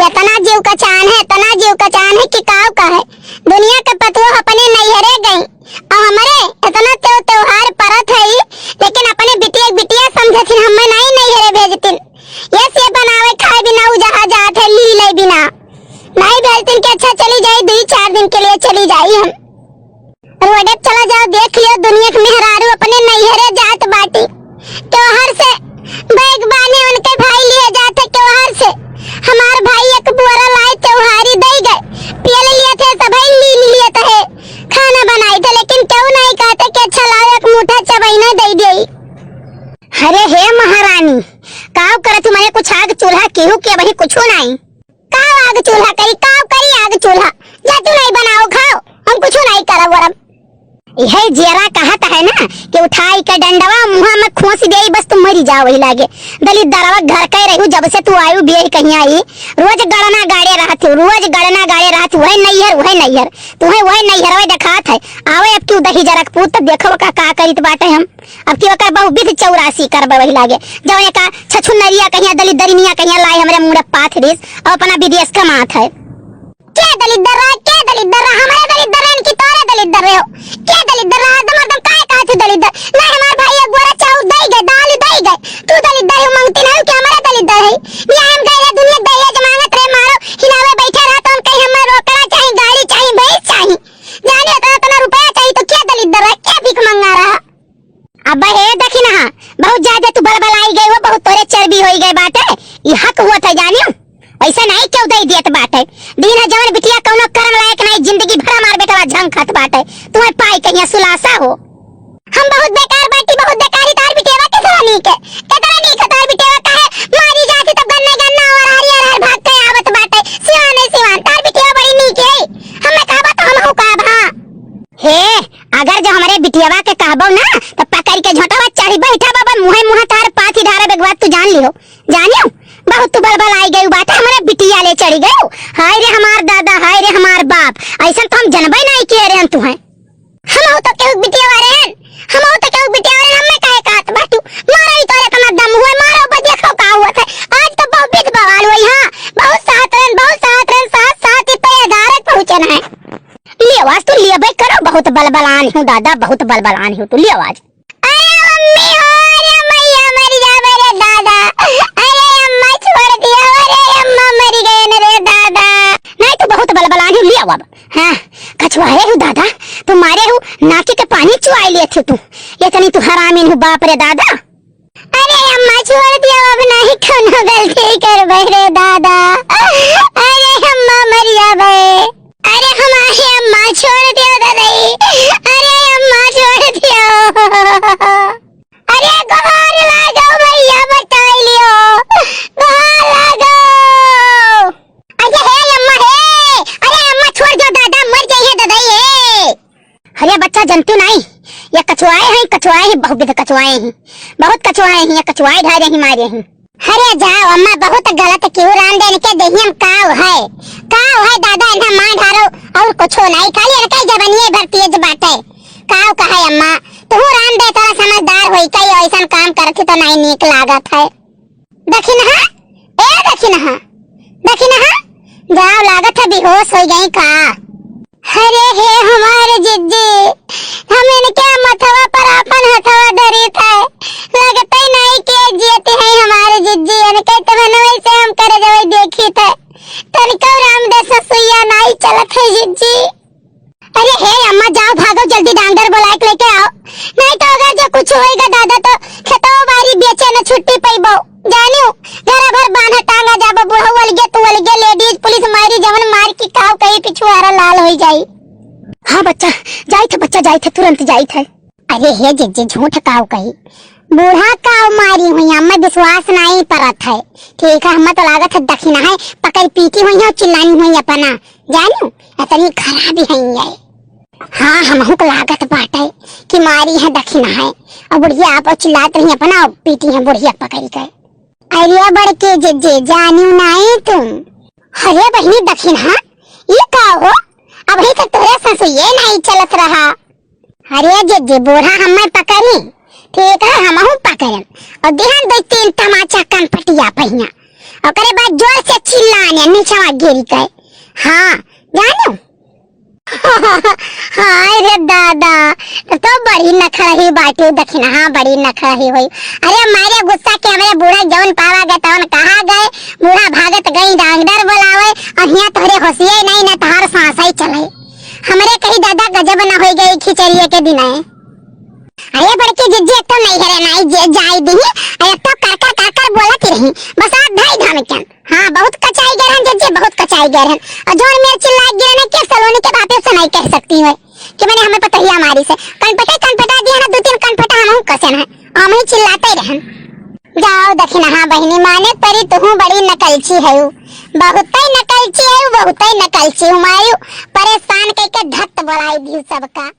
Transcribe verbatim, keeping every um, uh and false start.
एतना जीव कचान है, एतना जीव कचान है कि काव कहे। दुनिया के पतोह अपने नैहरे गई, अउ हमरे एतना तेव-, त्योहार परत है, लेकिन अपने बिटिया के बिटिया समझथिन, हमें नहीं नैहरे भेजतिन। ये से बनावे खाए बिना उ जहाँ जात है, ली ले बिना। नहीं भेजतिन कि अच्छा चली जाई, दुई चार दिन के लिए चली जाई हम। रोडे पे चला जाओ, देख लियो, दुनिया के मेहरारू अपने नैहरे जात बाटी। त्योहार से बैग बाने उनके भाई लिए जात है, त्योहार से। हमार भाई एक बोरा लाए, त्योहारी दे गए। पियल लिए थे, सभई ली लिए थे, खाना बनाए थे, लेकिन क्यों नहीं कहते कि अच्छा लाओ, एक मुट्ठा चबैना दे दे। अरे हे महारानी, काव करत हूँ मैं, कुछ आग चूल्हा केहू के वही कुछ नहीं। काव आग चूल्हा करी, काव करी आग चूल्हा? जा तू नहीं बनाओ, खाओ, हम कुछ नहीं करब वरब। यह जेरा कहत है ना कि उठाई के डंडवा मुँहा में खोस देई, बस तू मरी जाओ वही लागे। दलिद्दरवा घर के रहू, जब से तू आयु बियाह कहीं आई, रोज गड़ना गाड़े रहत हो, रोज गड़ना गाड़े रहत हो, वही नैहर, वही नैहर, तुम्हें वही नैहर वही देखात है। आवे अब क्यों दही जरक पूत, तो देखो का, का करित बाटे हम। अब की ओकर बहुविध चौरासी करबे वही लागे, जौन एका छछुनरिया कहिया दलिद्दरिनिया कहिया लाई हमरे मुड़े पाथ दिस, अब अपना विदेश कमात है। के दलिद्दर रहा, के दलिद्दर रहा, हमरे दलिद्दर रहन कि तोरे दलिद्दर रहे हो? के दलिद्दर रहा? हरदम हरदम काहे कहत हो दलिद्दर? नहीं, हमार भाई एक बोरा चाउर दई गए, दाल दई गए, तू दलिद्दर हो, मंगती नहीं कि हमारे दलिद्दर है। बियाह में गए रहे, दुनिया दहेज मांगत रहे, मारो हिलावे बैठे रहा, तो हम कहीं हमें रोकड़ा चाही, गाड़ी चाही, भैंस चाही, जाने इतना इतना रुपया चाही, तो के दलिद्दर रहा, के भीख मंगा रहा? अब्बा हे दखिनहा, बहुत ज्यादा तू बलबलाई गए हो, बहुत तोरे चर्बी होई गए बाटे। ई हक हुआ था जानियो, ऐसे नहीं क्यों दे दियत बाटे। दिन है जवन बिटिया कौनो करम लायक नहीं, जिंदगी भर हमार बेटवा झंखत बाटे, तुम्हें पाई कहिया सुलासा हो। हम बहुत बेकार बाटी, बहुत बेकारी तार बिटिया के तरह नहीं के, के तरह नहीं के तार बिटिया काहे मारी जाती तब गन्ना गन्ना और हरी हर भाग के आवत बाटे। सिवान है सिवान, तार बिटिया बड़ी नहीं के, हमें कहबा तो हम हो कहबा। हे, अगर जो हमरे बिटियवा के कहबो ना, तो पकड़ के झोंटवा चढ़ी बैठा बाबा, मुँहे मुँह तार पाथी ढारा बेगवा तू जान लियो, जानियो, बहुत तू बलबलाई गई बाटे, हमरे बिटिया ले चढ़ी गयो। हाय रे हमार दादा, हाय रे हमार बाप, ऐसा तो हम जनबे नहीं किए रहे तुहें। हम हो तो केहू बिटियवा रहे, हम हो तो केहू बिटियवा रहे, हमें काहे कहत बाटू? मारो ही तोरे कमर दम हुए, मारो बा देखो का हुआ था। आज तो बहुत बिध बवाल हुई, हाँ, बहुत साथ रहन, बहुत साथ रहन, साथ साथ ही तो ये धारक पहुँचे ना है। लियो आज तू लियबे करो, बहुत बलबलान हूँ दादा, बहुत बलबलान हूँ तू, लियो आज। अरे मम्मी हो, अरे मैया मर जाबे रे दादा, अरे अम्मा छोड़ दिया, अरे अम्मा मर गए न रे दादा। नहीं तू बहुत बलबलान हूँ, लियो अब। हाँ, कछुआए हूँ दादा, तू मारे हूँ, नाकी के पानी चुआई लिए थे तू, ये तनी तू हरामीन हूँ बाप रे दादा। अरे अम्मा छोड़ दियो, अब नहीं कौनो गलती करबे रे दादा। अरे अम्मा मर जाबे। अरे हमारे अम्मा छोड़ दियो दादाई। अरे अम्मा छोड़ दियो। अरे गोहार लागो भैया बचाई लियो। गोहार लागो। अरे हे अम्मा हे। अरे अम्मा छोड़ दियो दादा, मर जाइए दादाई हे। अरे बच्चा, जनतू नाई, ये कछुआए हैं, कछुआए हैं, बहुत बिध कछुआए हैं, बहुत कछुआए हैं, ये कछुआए ढारे ही मारे हैं। अरे जाओ अम्मा, बहुत गलत क्यों राम देन के देहियम काव है, काव है दादा, इन्हें मार ढारो और कुछो नाई, खाली इनका जबनिए भर तेज बाटे। काव कहे अम्मा, तू राम दे तोरा समझदार होई कई ऐसन काम करती तो नाई नीक लागत है। दखिनहा, ए दखिनहा, दखिनहा, जाओ लागत है बेहोश हो गई का। अरे हे हमारे जिज्जी, हम इनके मथवा पर अपन हथवा धरी थे, लगते नहीं के जियते हैं हमारे जिज्जी, इनके तमनवे से हम कर जवे देखी थे, तनिको राम दे ससुइया नहीं चलत है जिज्जी। अरे हे अम्मा, जाओ भागो, जल्दी डांगर बुलाए के लेके आओ, नहीं तो अगर जो कुछ होएगा दादा तो खेतवा बारी बेचे न छुट्टी पैबो, जानियो, घर भर बांधा टांगा जाबो, बुढ़ऊ अलगे तू अलगे, लेडीज पुलिस मारी जवन मार की काव कही पिछुआरा लाल होई जाई। हाँ बच्चा, जाइत है बच्चा, जाइत है, तुरंत जाइत है। अरे हे जिज्जी, झूठ काव कही, बूढ़ा काव मारी हुई, हमें विश्वास नहीं परत है। ठीक है, हमें तो लागत है दखिनहा है, पकड़ पीटी हुई है और चिल्लानी हुई अपना, जानू, इतनी खराब ही है ये। हाँ, हमहू को लागत बाटे कि मारी है दखिनहा है, और बुढ़िया आप चिल्लात रही अपना, और पीटी है बुढ़िया पकड़ के। अरे बड़के जिज्जी, जानू नहीं तुम। अरे बहिनी दखिनहा, ये का हो? अभी तक तोरे ससुइये नहीं चलत रहा। अरे जिज्जी, बूढ़ा हमें पकड़ी, ठीक है, हमहू पकड़न और दिहन दो तीन तमाचा कनपटिया पहिया। ओकरे बाद जोर से चिल्लाने नीचवा गिरी के। हाँ, जानो। हाय रे दादा, तो, तो बड़ी नखरही बाटे दखिनहा, बड़ी नखरही होई। अरे मारे गुस्सा के हमरे बूढ़ा जौन पावा गए तौन कहा गए, बूढ़ा भागत गई डॉक्टर बोलावे, और हियां तोहरे होशिये नहीं न तोहार सांसई चले। हमरे कही दादा गजब न होई गई खिचड़िए के दिन है। अरे बड़की जिज्जी, एक तो नैहरे नाई जे जाई दी, अरे एक तो कर कर कर कर बोलत ही रही, बस हाथ धाई धान के। हाँ, बहुत कचाई गए रहन जिज्जी, बहुत कचाई गए रहन। और जोर मेर चिल्ला गिरे ना के सलोनी के बापे से नहीं कह सकती है कि मैंने हमें पतहिया मारी से। कनपटे कनपटा दिया ना, दो तीन कनपटा हम कसे ना, हम ही चिल्लाते रहन। जाओ दखिनहा बहिनी, माने परी तुहू बड़ी नकलची है, बहुतै नकलची है, बहुतै नकलची हूँ मायू, परेशान कइके धत बोलाई दी सबका।